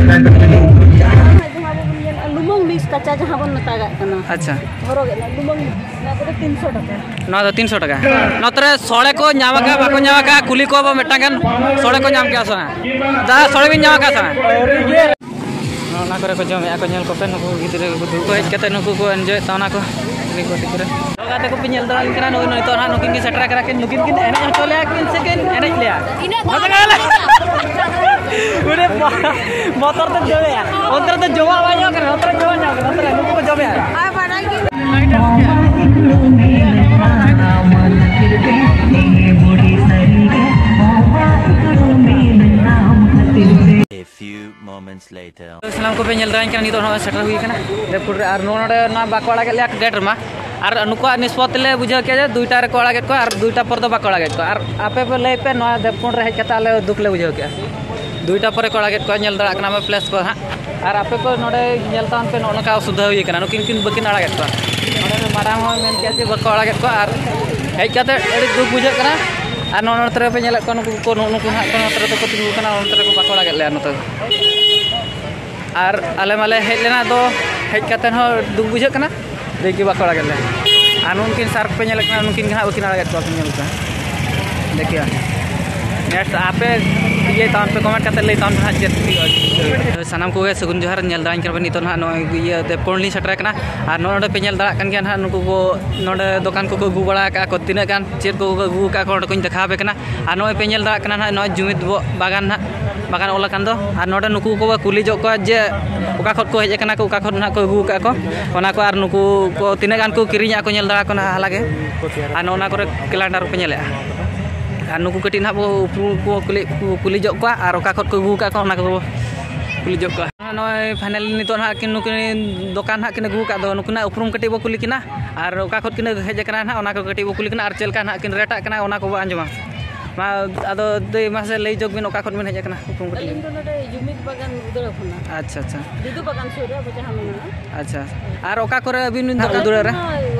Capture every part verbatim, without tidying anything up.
ᱡᱟᱦᱟᱸ ᱵᱚᱱ ᱧᱮᱞ ᱞᱩᱢᱟᱹᱝ ᱢᱤᱥ ᱠᱟᱪᱟ ᱡᱟᱦᱟᱸ ᱵᱚᱱ ᱢᱮᱛᱟᱜᱟᱜ ᱠᱟᱱᱟ᱾ ᱟᱪᱪᱷᱟ᱾ ᱦᱚᱨᱚᱜᱮᱫ ᱞᱩᱢᱟᱹᱝ ᱢᱤᱥ, ᱚᱱᱟ ᱠᱚᱫᱚ ᱛᱤᱱᱥᱚ ᱴᱟᱠᱟ᱾ ᱱᱚᱣᱟ ᱫᱚ ᱛᱤᱱᱥᱚ ᱴᱟᱠᱟ᱾ ᱱᱚᱛᱮ ᱨᱮ ᱥᱚᱲᱮ ᱠᱚ ᱧᱟᱢ ᱟᱠᱟᱫ, ᱵᱟᱠᱚ ᱧᱟᱢ ᱟᱠᱟᱫ, ᱠᱩᱞᱤ ᱠᱚᱣᱟ ᱵᱚ ᱢᱤᱫᱴᱟᱝ ᱜᱟᱱ, ᱥᱚᱲᱮ ᱠᱚ ᱧᱟᱢ ᱠᱮᱫᱟ ᱥᱮ ᱵᱟᱝ? ᱫᱟ, ᱥᱚᱲᱮ ᱵᱤᱱ ᱧᱟᱢ ᱟᱠᱟᱫ ᱥᱮ ᱵᱟᱝ? ᱚᱱᱟ ᱠᱚᱨᱮ ᱠᱚ ᱡᱚᱢᱮᱫᱼᱟ ᱠᱚ, ᱧᱮᱞ ᱠᱚᱯᱮ, ᱱᱩᱠᱩ ᱜᱤᱫᱽᱨᱟᱹ ᱠᱚ ᱫᱩᱲᱩᱵ ᱠᱚ ᱦᱮᱡ ᱠᱟᱛᱮ ᱱᱩᱠᱩ ᱠᱚ ᱮᱱᱡᱚᱭᱮᱫ ᱛᱟᱵᱚᱱᱟ ᱠᱚ, ᱠᱩᱞᱤ ᱠᱚ ᱫᱤᱠᱩ ᱨᱮ᱾ ᱜᱟᱛᱮ ᱠᱚᱯᱮ ᱧᱮᱞ ᱫᱟᱲᱮᱭᱟᱜ ᱠᱟᱱᱟ, ᱱᱩᱭ ᱱᱤᱛᱚᱜ ᱱᱟᱦᱟᱜ ᱱᱩᱠᱤᱱ ᱠᱤᱱ ᱥᱮᱴᱮᱨ ᱟᱠᱟᱱᱟ ᱠᱤᱱ, ᱱᱩᱠᱤᱱ ᱠᱤᱱ ᱮᱱᱮᱡ ᱦᱚᱪᱚ ᱞᱮᱭᱟ ᱠᱤᱱ ᱥᱮ ᱠᱤᱱ ᱮᱱᱮᱡ ᱞᱮᱭᱟ? ᱤᱱᱟᱹᱜ ᱵᱟᱝ᱾ ᱩᱱᱤ ᱵᱚ-, ᱵᱚᱛᱚᱨ ᱛᱮ ᱡᱚᱢᱮᱭᱟ, ᱚᱱᱛᱮ ᱨᱮ ᱫᱚ ᱡᱚᱢᱟᱜ ᱵᱟᱭ ᱧᱟᱢ ᱠᱟᱱᱟ, ᱱᱚᱛᱮ ᱨᱮ ᱡᱚᱢᱟᱜ ᱧᱟᱢ ᱠᱟᱱᱟ, ᱱᱚᱛᱮ ᱨᱮ ᱱᱩᱠᱩ ᱠᱚ ᱡᱚᱢᱮᱭᱟ᱾ ᱟᱨ ᱵᱟᱰᱟᱭ ᱜᱮ᱾ A few moments later. ᱥᱟᱱᱟᱢ ᱠᱚᱯᱮ ᱧᱮᱞ ᱫᱟᱲᱮᱭᱟᱜ ᱠᱟᱱᱟ, ᱱᱤᱛᱚᱜ ᱱᱚᱜᱼᱚᱭ ᱥᱮᱴᱮᱨ ᱦᱩᱭ ᱠᱟᱱᱟ ᱫᱮᱵᱽᱠᱩᱸᱰ ᱨᱮ᱾ ᱟᱨ ᱱᱚᱜᱼᱚ ᱱᱚᱰᱮ ᱱᱚᱣᱟ ᱵᱟᱠᱚ ᱟᱲᱟᱜᱮᱫ ᱞᱮᱭᱟ ᱜᱮᱴ ᱨᱮᱢᱟ᱾ ᱟᱨ ᱱᱩᱠᱩᱣᱟᱜ ᱱᱤᱥᱯᱚᱛ ᱞᱮ ᱵᱩᱡᱷᱟᱹᱣ ᱠᱮᱫᱟ ᱡᱮ ᱫᱩᱭᱴᱟ ᱨᱮᱠᱚ ᱟᱲᱟᱜᱮᱫ ᱠᱚᱣᱟ ᱟᱨ ᱫᱩᱭᱴᱟ ᱯᱚᱨ ᱫᱚ ᱵᱟᱠᱚ ᱟᱲᱟᱜᱮᱫ ᱠᱚᱣᱟ᱾ ᱟᱨ ᱟᱯᱮ ᱯᱮ ᱞᱟᱹᱭ ᱯᱮ, ᱱᱚᱣᱟ ᱫᱮᱵᱽᱠᱩᱸᱰ ᱨᱮ ᱦᱮᱡ ᱠᱟᱛᱮ ᱟᱞᱮ ᱫᱩᱠ ᱞᱮ ᱵᱩᱡᱷᱟᱹᱣ ᱠᱮᱫᱟ᱾ ᱫᱩᱭᱴᱟ ᱯᱚᱨᱮ ᱠᱚ ᱟᱲᱟᱜᱮᱫ ᱠᱚᱣᱟ, ᱧᱮᱞ ᱫᱟᱲᱮᱭᱟᱜ ᱠᱟᱱᱟ ᱯᱮ ᱯᱞᱮᱥ ᱠᱚ ᱦᱟᱸᱜ᱾ ᱟᱨ ᱟᱯᱮ ᱠᱚ ᱱᱚᱰᱮ ᱧᱮᱞ ᱛᱟᱵᱚᱱ ᱯᱮ, ᱱᱚᱜᱼᱚ ᱱᱚᱝᱠᱟ ᱚᱥᱩᱵᱤᱫᱷᱟ ᱦᱩᱭ ᱠᱟᱱᱟ, ᱱᱩᱠᱤᱱ ᱠᱤᱱ ᱵᱟᱹᱠᱤᱱ ᱟᱲᱟᱜᱮᱫ ᱠᱚᱣᱟ᱾ ᱱᱚᱰᱮ ᱢᱟᱲᱟᱝ ᱦᱚᱸ ᱢᱮᱱ ᱠᱮᱫᱟ ᱡᱮ ᱵᱟᱠᱚ ᱟᱲᱟᱜᱮᱫ ᱠᱚᱣᱟ, ᱟᱨ ᱦᱮᱡ ᱠᱟᱛᱮ ᱟᱹᱰᱤ ᱫᱩᱠ ᱵᱩᱡᱷᱟᱹᱜ ᱠᱟᱱᱟ᱾ ᱟᱨ ᱱᱚᱜᱼᱚ ᱱᱚᱛᱮ ᱨᱮᱯᱮ ᱧᱮᱞᱮᱫ ᱠᱚᱣᱟ, ᱱᱩᱠᱩ ᱠᱚ, ᱱᱩᱜᱼᱩ ᱱᱩᱠᱩ ᱦᱟᱸᱜ ᱠᱚ ᱱᱚᱛᱮ ᱨᱮᱫᱚ ᱠᱚ ᱛᱤᱸᱜᱩ ᱠᱟᱱᱟ, ᱱᱚᱛᱮ ᱨᱮᱠᱚ ᱵᱟᱠᱚ ᱟᱲᱟᱜᱮᱫ ᱞᱮᱭᱟ ᱱᱚᱛᱮ ᱫᱚ᱾ ᱟᱨ ᱟᱞᱮ ᱢᱟᱞᱮ ᱦᱮᱡ ᱞᱮᱱᱟ, ᱫᱚ ᱦᱮᱡ ᱠᱟᱛᱮ ᱦᱚᱸ ᱫᱩᱠ ᱵᱩᱡᱷᱟᱹᱜ ᱠᱟᱱᱟ, ᱫᱮᱠᱷᱤ ᱵᱟᱠᱚ ᱟᱲᱟᱜᱮᱫ ᱞᱮᱭᱟ᱾ ᱟᱨ ᱱᱩᱱᱠᱤᱱ ᱥᱟᱨ ᱯᱮ ᱧᱮᱞᱮᱫ ᱠᱟᱱᱟ, ᱱᱩᱠᱤᱱ ᱜᱮ ᱦᱟᱸᱜ ᱵᱟᱹᱠᱤᱱ ᱟᱲᱟᱜᱮᱫ ᱠᱚᱣᱟ, ᱯᱮ ᱧᱮᱞ ᱠᱚᱣᱟ᱾ ᱫᱮᱠᱷᱤ ᱱᱮᱠᱥᱴ ᱟᱯᱮ ᱤᱭᱟᱹᱭ ᱛᱟᱵᱚᱱ ᱯᱮ, ᱠᱚᱢᱮᱱᱴ ᱠᱟᱛᱮ ᱞᱟᱹᱭ ᱛᱟᱵᱚᱱ ᱯᱮ ᱦᱟᱸᱜ ᱪᱮᱫ ᱦᱩᱭᱩᱜᱼᱟ᱾ ᱥᱟᱱᱟᱢ ᱠᱚᱜᱮ ᱥᱟᱹᱜᱩᱱ ᱡᱚᱦᱟᱨ᱾ ᱧᱮᱞ ᱫᱟᱲᱮᱧ ᱠᱟᱱᱟ ᱯᱮ, ᱱᱤᱛᱚᱜ ᱱᱟᱦᱟᱜ ᱱᱚᱜᱼᱚᱭ ᱤᱭᱟᱹ ᱫᱮᱵᱽᱠᱩᱸᱰ ᱞᱤᱧ ᱥᱮᱴᱮᱨ ᱟᱠᱟᱱᱟ᱾ ᱟᱨ ᱱᱚᱜᱼᱚ ᱱᱚᱰᱮ ᱯᱮ ᱧᱮᱞ ᱫᱟᱲᱮᱭᱟᱜ ᱠᱟᱱ ᱜᱮᱭᱟ ᱱᱟᱦᱟᱜ, ᱱᱩᱠᱩ ᱠᱚ ᱱᱚᱰᱮ ᱫᱚᱠᱟᱱ ᱠᱚᱠᱚ ᱟᱹᱜᱩ ᱵᱟᱲᱟ ᱟᱠᱟᱫᱼᱟ ᱠᱚ, ᱛᱤᱱᱟᱹᱜ ᱜᱟᱱ ᱪᱮᱫ ᱠᱚᱠᱚ ᱟᱹᱜᱩ ᱟᱠᱟᱫᱼᱟ ᱠᱚ, ᱚᱸᱰᱮ ᱠᱚᱧ ᱫᱮᱠᱷᱟᱣ ᱟᱯᱮ ᱠᱟᱱᱟ᱾ ᱟᱨ ᱱᱚᱜᱼᱚᱭ ᱯᱮ ᱧᱮᱞ ᱫᱟᱲᱮᱭᱟᱜ ᱠᱟᱱᱟ ᱱᱟᱦᱟᱜ, ᱱᱚᱜᱼᱚᱭ ᱡᱩᱢᱤᱫ ᱵᱚ-, ᱵᱟᱜᱟᱱ ᱱᱟᱦᱟᱜ, ᱵᱟᱜᱟᱱ ᱚᱞ ᱟᱠᱟᱱ ᱫᱚ᱾ ᱟᱨ ᱱᱚᱰᱮ ᱱᱩᱠᱩ ᱠᱚ ᱠᱩᱞᱤ ᱡᱚᱜ ᱠᱚᱣᱟ ᱡᱮ ᱚᱠᱟ ᱠᱷᱚᱱ ᱠᱚ ᱦᱮᱡ ᱟᱠᱟᱱᱟ ᱠᱚ, ᱚᱠᱟ ᱠᱷᱚᱱ ᱱᱟᱦᱟᱜ ᱠᱚ ᱟᱹᱜᱩ ᱟᱠᱟᱫᱼᱟ ᱠᱚ ᱚᱱᱟ ᱠᱚ, ᱟᱨ ᱱᱩᱠᱩ ᱠᱚ ᱛᱤᱱᱟᱹᱜ ᱜᱟᱱ ᱠᱚ ᱠᱤᱨᱤᱧᱮᱫᱼᱟ ᱠᱚ, ᱧᱮᱞ ᱫᱟᱲᱮᱭᱟᱜ ᱠᱟᱱᱟ ᱦᱟᱞᱟᱜᱮ᱾ ᱟᱨ ᱱᱚᱜᱼᱚ ᱱᱚᱣᱟ ᱠᱚᱨᱮ ᱠᱮᱞᱮᱱᱰᱟᱨ ᱠᱚ ᱧᱮᱞᱮᱫᱼᱟ᱾ ᱟᱨ ᱱᱩᱠᱩ ᱠᱟᱹᱴᱤᱡ ᱱᱟᱦᱟᱜ ᱵᱚ ᱩᱯᱨᱩᱢ ᱠᱚ ᱠᱩᱞᱤ, ᱠᱩᱞᱤ ᱡᱚᱜ ᱠᱚᱣᱟ, ᱟᱨ ᱚᱠᱟ ᱠᱷᱚᱱ ᱠᱚ ᱟᱹᱜᱩ ᱟᱠᱟᱫ ᱠᱚᱣᱟ ᱚᱱᱟ ᱠᱚ ᱠᱩᱞᱤ ᱡᱚᱜ ᱠᱚᱣᱟ᱾ ᱱᱚᱜᱼᱚᱭ ᱯᱷᱟᱭᱱᱟᱞ ᱱᱤᱛᱚᱜ ᱱᱟᱦᱟᱜ ᱠᱤᱱ, ᱱᱩᱠᱤᱱ ᱫᱚᱠᱟᱱ ᱱᱟᱦᱟᱜ ᱠᱤᱱ ᱟᱹᱜᱩ ᱟᱠᱟᱫ ᱫᱚ, ᱱᱩᱠᱤᱱᱟᱜ ᱩᱯᱨᱩᱢ ᱠᱟᱹᱴᱤᱡ ᱵᱚ ᱠᱩᱞᱤ ᱠᱤᱱᱟ, ᱟᱨ ᱚᱠᱟ ᱠᱷᱚᱱ ᱠᱤᱱ ᱦᱮᱡ ᱟᱠᱟᱱᱟ ᱱᱟᱦᱟᱜ ᱚᱱᱟ ᱠᱚ ᱠᱟᱹᱴᱤᱡ ᱵᱚ ᱠᱩᱞᱤ ᱠᱤᱱᱟ, ᱟᱨ ᱪᱮᱫ ᱞᱮᱠᱟ ᱱᱟᱦᱟᱜ ᱠᱤᱱ ᱨᱮᱴᱟᱜ ᱠᱟᱱᱟ ᱚᱱᱟ ᱠᱚᱵᱚ ᱟᱸᱡᱚᱢᱟ᱾ ᱢᱟ, ᱟᱫᱚ ᱫᱟᱹᱭ, ᱢᱟᱥᱮ ᱞᱟᱹᱭ ᱡᱚᱜᱽ ᱵᱤᱱ, ᱚᱠᱟ ᱠᱷᱚᱱ ᱵᱤᱱ ᱦᱮᱡ ᱟᱠᱟᱱᱟ ᱦᱩᱯᱩᱢ ᱠᱟᱹᱴᱤᱡ? ᱟᱹᱞᱤᱧ ᱫᱚ ᱱᱚᱰᱮ ᱡᱩᱢᱤᱫ ᱵᱟᱜᱟᱱ ᱩᱫᱟᱹᱲᱟ ᱠᱷᱚᱱᱟᱜ᱾ ᱟᱪᱪᱷᱟ, ᱟᱪᱪᱷᱟ᱾ ᱵᱤᱫᱩ ᱵᱟᱜᱟᱱ ᱥᱩᱨ ᱨᱮ ᱟᱵᱚ ᱡᱟᱦᱟᱸ ᱢᱮᱱᱟᱜᱼᱟ᱾ ᱟᱪᱪᱷᱟ᱾ ᱟᱨ ᱚᱠᱟ ᱠᱚᱨᱮ ᱟᱹᱵᱤᱱ ᱵᱤᱱ ᱫᱟᱬᱟ ᱩᱫᱟᱹᱲᱟ ᱨᱮ?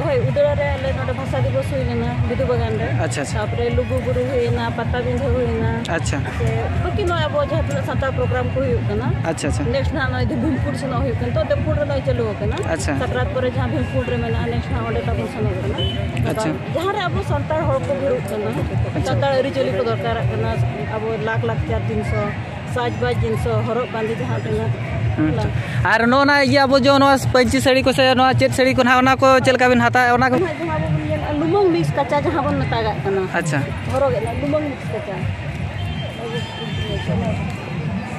ᱦᱳᱭ, ᱩᱫᱟᱹᱲᱟ ᱨᱮ ᱟᱞᱮ ᱱᱚᱰᱮ ᱵᱷᱟᱥᱟ ᱫᱤᱵᱚᱥ ᱦᱩᱭ ᱞᱮᱱᱟ ᱵᱤᱫᱩ ᱵᱟᱜᱟᱱ ᱨᱮ᱾ ᱟᱪᱪᱷᱟ, ᱟᱪᱪᱷᱟ᱾ ᱛᱟᱯᱚᱨᱮ ᱞᱩᱜᱩ ᱵᱩᱨᱩ ᱦᱩᱭᱱᱟ, ᱯᱟᱴᱟᱵᱤᱸᱫᱷᱟᱹ ᱦᱩᱭᱱᱟ᱾ ᱟᱪᱪᱷᱟ᱾ ᱥᱮ ᱵᱟᱹᱠᱤ ᱱᱚᱣᱟ ᱟᱵᱚ ᱡᱟᱦᱟᱸ ᱛᱤᱱᱟᱹᱜ ᱥᱟᱱᱛᱟᱲ ᱯᱨᱳᱜᱨᱟᱢ ᱠᱚ ᱦᱩᱭᱩᱜ ᱠᱟᱱᱟ, ᱟᱪᱪᱷᱟ, ᱟᱪᱪᱷᱟ᱾ Next ᱱᱟᱦᱟᱜ ᱱᱚᱜᱼᱚᱭ ᱡᱮ ᱵᱷᱤᱢᱯᱩᱨ ᱥᱮᱱᱚᱜ ᱦᱩᱭᱩᱜ ᱠᱟᱱᱟ, ᱛᱚ ᱫᱮᱵᱯᱩᱨ ᱨᱮ ᱱᱚᱜᱼᱚᱭ ᱪᱟᱹᱞᱩ ᱟᱠᱟᱱᱟ᱾ ᱟᱪᱪᱷᱟ᱾ ᱥᱟᱠᱨᱟᱛ ᱯᱚᱨᱮ ᱡᱟᱦᱟᱸ ᱵᱷᱤᱢᱯᱩᱨ ᱨᱮ ᱢᱮᱱᱟᱜᱼᱟ, next ᱱᱟᱦᱟᱜ ᱚᱸᱰᱮ ᱛᱟᱵᱚᱱ ᱥᱮᱱᱚᱜ ᱠᱟᱱᱟ᱾ ᱟᱪᱪᱷᱟ᱾ ᱡᱟᱦᱟᱸ ᱨᱮ ᱟᱵᱚ ᱥᱟᱱᱛᱟᱲ ᱦᱚᱲ ᱠᱚ ᱵᱷᱤᱲᱚᱜ ᱠᱟᱱᱟ, ᱦᱮᱸ᱾ ᱥᱟᱱᱛᱟᱲ ᱟᱹᱨᱤᱪᱟᱹᱞᱤ ᱠᱚ ᱫᱚᱨᱠᱟᱨᱟᱜ ᱠᱟᱱᱟ, ᱟᱵᱚ ᱞᱟᱠ ᱞᱟᱠᱪᱟᱨ ᱡᱤᱱᱤᱥ ᱦᱚᱸ, ᱥᱟᱡᱽᱵᱟᱡᱽ ᱡᱤᱱᱤᱥ ᱦᱚᱸ, ᱦᱚᱨᱚᱜ ᱵᱟᱸᱫᱮ ᱡᱟᱦᱟᱸ ᱛᱤᱱᱟᱹᱜ᱾ ᱦᱩᱸ᱾ ᱟᱨ ᱱᱚᱜᱼᱚ ᱱᱟ ᱤᱭᱟᱹ ᱟᱵᱚ ᱡᱮ ᱱᱚᱣᱟ ᱯᱟᱹᱧᱪᱤ ᱥᱟᱹᱲᱤ ᱠᱚ ᱥᱮ ᱱᱚᱣᱟ ᱪᱮᱫ ᱥᱟᱹᱲᱤ ᱠᱚ ᱱᱟᱦᱟᱜ, ᱚᱱᱟ ᱠᱚ ᱪᱮᱫ ᱞᱮᱠᱟ ᱵᱤᱱ ᱦᱟᱛᱟᱣᱟ ᱚᱱᱟ ᱠᱚ? ᱱᱟᱦᱟᱜ ᱡᱟᱦᱟᱸ ᱟᱵᱚ ᱵᱚᱱ ᱧᱮᱞᱟ, ᱞᱩᱢᱟᱹᱝ ᱢᱤᱥ ᱠᱟᱪᱟ ᱡᱟᱦᱟᱸ ᱵᱚᱱ ᱢᱮᱛᱟᱜᱟᱜ ᱠᱟᱱᱟ᱾ ᱟᱪᱪᱷᱟ᱾ ᱦᱚᱨᱚᱜᱮᱫ ᱱᱟ ᱞᱩᱢᱟᱹᱝ ᱢᱤᱥ ᱠᱟᱪᱟ᱾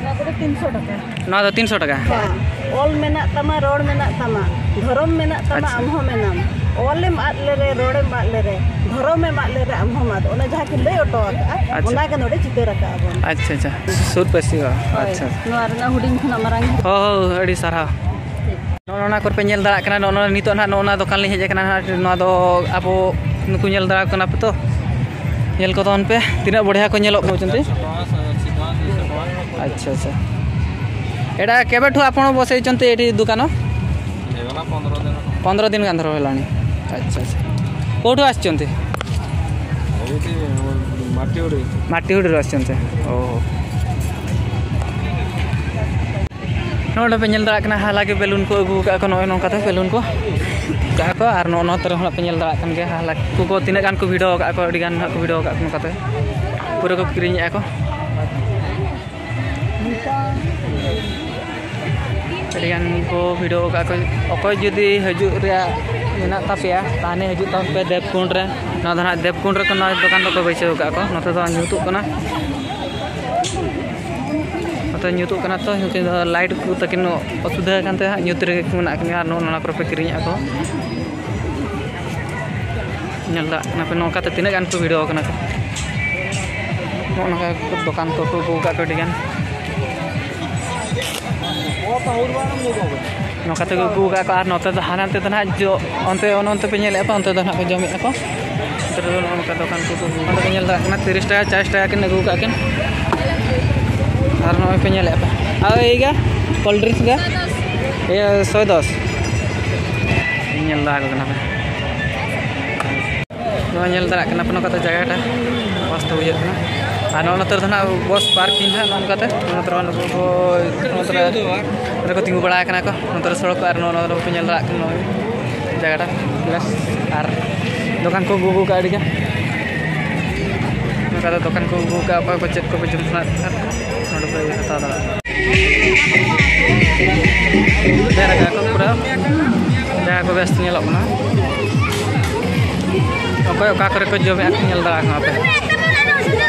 ᱱᱚᱣᱟ ᱠᱚᱫᱚ ᱛᱤᱱᱥᱚ ᱴᱟᱠᱟ᱾ ᱱᱚᱣᱟ ᱫᱚ ᱛᱤᱱᱥᱚ ᱴᱟᱠᱟ? ᱦᱮᱸ᱾ ᱚᱞ ᱢᱮᱱᱟᱜ ᱛᱟᱢᱟ, ᱨᱚᱲ ᱢᱮᱱᱟᱜ ᱛᱟᱢᱟ, ᱫᱷᱚᱨᱚᱢ ᱢᱮᱱᱟᱜ ᱛᱟᱢᱟ, ᱟᱪᱪᱷᱟ᱾ ᱟᱢ ᱦᱚᱸ ᱢᱮᱱᱟᱢ᱾ ᱚᱞᱮᱢ ᱟᱫ ᱞᱮᱨᱮ, ᱨᱚᱲᱮᱢ ᱟᱫ ᱞᱮᱨᱮ, ᱫᱷᱚᱨᱚᱢᱮᱢ ᱟᱫ ᱞᱮᱨᱮ, ᱟᱢ ᱦᱚᱸᱢ ᱟᱫ᱾ ᱚᱱᱟ ᱡᱟᱦᱟᱸ ᱠᱤᱱ ᱞᱟᱹᱭ ᱦᱚᱴᱚ ᱟᱠᱟᱫᱼᱟ, ᱟᱪᱪᱷᱟ᱾ ᱚᱱᱟ ᱜᱮ ᱱᱚᱰᱮ ᱪᱤᱛᱟᱹᱨ ᱟᱠᱟᱫᱼᱟ ᱵᱚᱱ᱾ ᱟᱪᱪᱷᱟ, ᱟᱪᱪᱷᱟ᱾ ᱥᱩᱨ ᱯᱟᱹᱥᱤ ᱵᱟ᱾ ᱦᱳᱭ᱾ ᱟᱪᱪᱷᱟ᱾ ᱱᱚᱣᱟ ᱨᱮᱱᱟᱜ ᱦᱩᱰᱤᱧ ᱠᱷᱚᱱᱟᱜ ᱢᱟᱨᱟᱝ᱾ ᱦᱳᱭ, ᱦᱳᱭ, ᱟᱹᱰᱤ ᱥᱟᱨᱦᱟᱣ᱾ ᱱᱚᱜᱼᱚ ᱱᱚᱣᱟ ᱠᱚᱨᱮ ᱯᱮ ᱧᱮᱞ ᱫᱟᱲᱮᱭᱟᱜ ᱠᱟᱱᱟ, ᱱᱚᱜᱼᱚ ᱱᱚᱣᱟ ᱱᱤᱛᱚᱜ ᱱᱟᱦᱟᱜ ᱱᱚᱜᱼᱚ ᱱᱚᱣᱟ ᱫᱚᱠᱟᱱ ᱞᱤᱧ ᱦᱮᱡ ᱟᱠᱟᱱᱟ ᱱᱟᱦᱟᱜ, ᱱᱚᱣᱟ ᱫᱚ ᱟᱵᱚ ᱱᱩᱠᱩ ᱧᱮᱞ ᱫᱟᱲᱮᱭᱟᱠᱚ ᱠᱟᱱᱟ ᱯᱮ ᱛᱚ, ᱧᱮᱞ ᱠᱚ ᱛᱟᱵᱚᱱ ᱯᱮ, ᱛᱤᱱᱟᱹᱜ ᱵᱚᱲᱦᱭᱟ ᱠᱚ ᱧᱮᱞᱚᱜ ᱠᱟᱱᱟ᱾ ᱟᱪᱪᱷᱟ, ᱟᱪᱪᱷᱟ᱾ ଏଇଟା କେବେଠୁ ଆପଣ ବସେଇଛନ୍ତି ଏଠି ଦୋକାନ? ହେଇଗଲା ପନ୍ଦର ଦିନ। ପନ୍ଦର ଦିନ କାନ୍ଧର ହେଲାଣି। ଆଚ୍ଛା, ଆଚ୍ଛା। କେଉଁଠୁ ଆସିଛନ୍ତି? ଏଇଠି ମାଟିଗୁଡ଼ି। ମାଟିଗୁଡ଼ିରୁ ଆସିଛନ୍ତି। ଓହୋ। ᱱᱚᱰᱮ ᱯᱮ ᱧᱮᱞ ᱫᱟᱲᱮᱭᱟᱜ ᱠᱟᱱᱟ, ᱦᱟᱞᱟᱜᱮ ᱵᱮᱞᱩᱱ ᱠᱚ ᱟᱹᱜᱩ ᱟᱠᱟᱫ ᱠᱚ, ᱱᱚᱜᱼᱚᱭ ᱱᱚᱝᱠᱟᱛᱮ ᱵᱮᱞᱩᱱ ᱠᱚ ᱟᱠᱟᱫ ᱠᱚ᱾ ᱟᱨ ᱱᱚᱜᱼᱚ ᱱᱚᱛᱮ ᱨᱮᱦᱚᱸ ᱯᱮ ᱧᱮᱞ ᱫᱟᱲᱮᱭᱟᱜ ᱠᱟᱱ ᱜᱮᱭᱟ, ᱦᱟᱞᱟᱜ ᱠᱚ ᱛᱤᱱᱟᱹᱜ ᱜᱟᱱ ᱠᱚ ᱵᱷᱤᱲᱟᱹᱣ ᱟᱠᱟᱫ ᱠᱚ, ᱟᱹᱰᱤ ᱜᱟᱱ ᱦᱟᱸᱜ ᱠᱚ ᱵᱷᱤᱲᱟᱹᱣ ᱟᱠᱟᱫ ᱠᱚ ᱱᱚᱝᱠᱟᱛᱮ᱾ ᱯᱩᱨᱟᱹ ᱠᱚ ᱠᱤᱨᱤᱧᱮᱫᱼᱟ ᱠᱚ᱾ ᱟᱹᱰᱤᱜᱟᱱ ᱠᱚ ᱵᱷᱤᱲᱟᱹᱣ ᱟᱠᱟᱫ ᱠᱚ᱾ ᱚᱠᱚᱭ ᱡᱩᱫᱤ ᱦᱤᱡᱩᱜ ᱨᱮᱭᱟᱜ ᱢᱮᱱᱟᱜ ᱛᱟᱯᱮᱭᱟ, ᱛᱟᱦᱚᱞᱮ ᱦᱤᱡᱩᱜ ᱛᱟᱵᱚᱱ ᱯᱮ ᱫᱮᱵᱽᱠᱩᱸᱰ ᱨᱮ᱾ ᱱᱚᱣᱟ ᱫᱚ ᱱᱟᱦᱟᱜ ᱫᱮᱵᱽᱠᱩᱸᱰ ᱨᱮᱠᱚ ᱱᱚᱣᱟ ᱫᱚᱠᱟᱱ ᱫᱚᱠᱚ ᱵᱟᱹᱭᱥᱟᱹᱣ ᱟᱠᱟᱫ ᱠᱚ᱾ ᱱᱚᱛᱮ ᱫᱚ ᱧᱩᱛᱩᱜ ᱠᱟᱱᱟ, ᱱᱚᱛᱮ ᱧᱩᱛᱩᱜ ᱠᱟᱱᱟ ᱛᱚ, ᱱᱩᱠᱤᱱ ᱫᱚ ᱞᱟᱭᱤᱴ ᱠᱚ ᱛᱟᱹᱠᱤᱱ ᱚᱥᱩᱵᱤᱫᱷᱟ ᱟᱠᱟᱱ ᱛᱮ ᱦᱟᱸᱜ ᱧᱩᱛ ᱨᱮᱜᱮ ᱠᱚ ᱢᱮᱱᱟᱜ ᱠᱤᱱᱟ᱾ ᱟᱨ ᱱᱚᱜᱼᱚ ᱱᱚᱣᱟ ᱠᱚᱨᱮ ᱯᱮ ᱠᱤᱨᱤᱧᱮᱫᱼᱟ ᱠᱚ᱾ ᱧᱮᱞ ᱫᱟᱲᱮᱭᱟᱜ ᱠᱟᱱᱟ ᱯᱮ, ᱱᱚᱝᱠᱟᱛᱮ ᱛᱤᱱᱟᱹᱜ ᱜᱟᱱ ᱠᱚ ᱵᱷᱤᱲᱟᱹᱣ ᱟᱠᱟᱱᱟ ᱠᱚ᱾ ᱱᱚᱜᱼᱚ ᱱᱚᱝᱠᱟ ᱫᱚᱠᱟᱱ ᱠᱚᱠᱚ ᱟᱹᱜᱩ ᱟᱠᱟᱫ ᱠᱚ ᱟᱹᱰᱤ ᱜᱟᱱ᱾ ᱱᱚᱝᱠᱟ ᱛᱮᱠᱚ ᱟᱹᱜᱩ ᱟᱠᱟᱫ ᱠᱚ᱾ ᱟᱨ ᱱᱚᱛᱮ ᱫᱚ ᱦᱟᱱᱟ ᱛᱮ ᱫᱚ ᱱᱟᱦᱟᱜ ᱡᱚ-, ᱚᱱᱛᱮ, ᱚᱱᱮ ᱚᱱᱛᱮ ᱯᱮ ᱧᱮᱞᱮᱫᱼᱟ ᱯᱮ, ᱚᱱᱛᱮ ᱫᱚ ᱱᱟᱦᱟᱜ ᱠᱚ ᱡᱚᱢᱮᱫᱼᱟ ᱠᱚ᱾ ᱱᱚᱜᱼᱚ ᱱᱚᱝᱠᱟ ᱫᱚᱠᱟᱱ ᱠᱚ ᱠᱚ ᱚᱸᱰᱮ ᱠᱚ ᱧᱮᱞ ᱫᱟᱲᱮᱭᱟᱜ ᱠᱟᱱᱟ, ᱛᱤᱨᱤᱥ ᱴᱟᱠᱟ, ᱪᱟᱞᱤᱥ ᱴᱟᱠᱟ ᱠᱤᱱ ᱟᱹᱜᱩ ᱠᱟᱜ ᱠᱤᱱ᱾ ᱟᱨ ᱱᱚᱜᱼᱚᱭ ᱯᱮ ᱧᱮᱞᱮᱫᱼᱟ ᱯᱮ, ᱟᱨ ᱤᱭᱟᱹ ᱜᱟ, ᱠᱳᱞᱰ ᱰᱨᱤᱝᱠᱥ ᱜᱟ, ᱤᱭᱟᱹ ᱥᱚᱭ ᱫᱚᱥ᱾ ᱧᱮᱞ ᱫᱟ ᱠᱚ ᱠᱟᱱᱟ ᱯᱮ, ᱱᱚᱣᱟ ᱧᱮᱞ ᱫᱟᱲᱮᱭᱟᱜ ᱠᱟᱱᱟ ᱯᱮ, ᱱᱚᱝᱠᱟ ᱫᱚ ᱡᱟᱭᱜᱟᱴᱟ ᱢᱚᱡᱽ ᱛᱮ ᱵᱩᱡᱷᱟᱹᱜ ᱠᱟᱱᱟ᱾ ᱟᱨ ᱱᱚᱜᱼᱚ ᱱᱚᱛᱮ ᱨᱮᱫᱚ ᱱᱟᱜ ᱵᱚᱥ ᱯᱟᱨᱠᱤᱝ ᱱᱟᱜ ᱱᱚᱜᱼᱚ ᱱᱚᱝᱠᱟᱛᱮ, ᱱᱚᱛᱮ ᱨᱮ ᱱᱩᱠᱩ ᱠᱚ, ᱱᱚᱛᱮ ᱨᱮ, ᱱᱚᱛᱮ ᱨᱮ ᱠᱚ ᱛᱤᱸᱜᱩ ᱵᱟᱲᱟ ᱟᱠᱟᱱᱟ ᱠᱚ, ᱱᱚᱛᱮ ᱨᱮ ᱥᱚᱲᱚᱠ ᱠᱚ, ᱟᱨ ᱱᱚᱣᱟ, ᱱᱚᱣᱟ ᱫᱚ ᱯᱮ ᱧᱮᱞ ᱫᱟᱲᱮᱭᱟᱜ ᱠᱟᱱᱟ ᱱᱚᱜᱼᱚᱭ ᱡᱟᱭᱜᱟᱴᱟ ᱵᱮᱥ᱾ ᱟᱨ ᱫᱚᱠᱟᱱ ᱠᱚ ᱜᱩᱜᱩ ᱠᱟᱜ ᱟᱹᱰᱤ ᱜᱟᱱ᱾ ᱱᱚᱝᱠᱟ ᱫᱚ ᱫᱚᱠᱟᱱ ᱠᱚ ᱜᱩᱜᱩ ᱠᱟᱜ, ᱚᱠᱚᱭ ᱠᱚ ᱪᱮᱫ ᱠᱚᱯᱮ ᱡᱚᱢ ᱥᱟᱱᱟᱭᱮᱫ ᱠᱷᱟᱱ ᱱᱚᱰᱮ ᱯᱮ ᱦᱟᱛᱟᱣ ᱫᱟᱲᱮᱭᱟᱜᱼᱟ᱾ ᱰᱷᱮᱨ ᱟᱠᱟᱫ ᱠᱚ ᱯᱩᱨᱟᱹ ᱡᱟᱭᱜᱟ ᱠᱚ ᱵᱮᱥ ᱧᱮᱞᱚᱜ ᱠᱟᱱᱟ᱾ ᱚᱠᱚᱭ ᱚᱠᱟ ᱠᱚᱨᱮ ᱠᱚ ᱡᱚᱢᱮᱫᱼᱟ ᱠᱚ ᱧᱮᱞ ᱫᱟᱲᱮᱭᱟᱜ ᱠᱟᱱᱟ ᱯᱮ᱾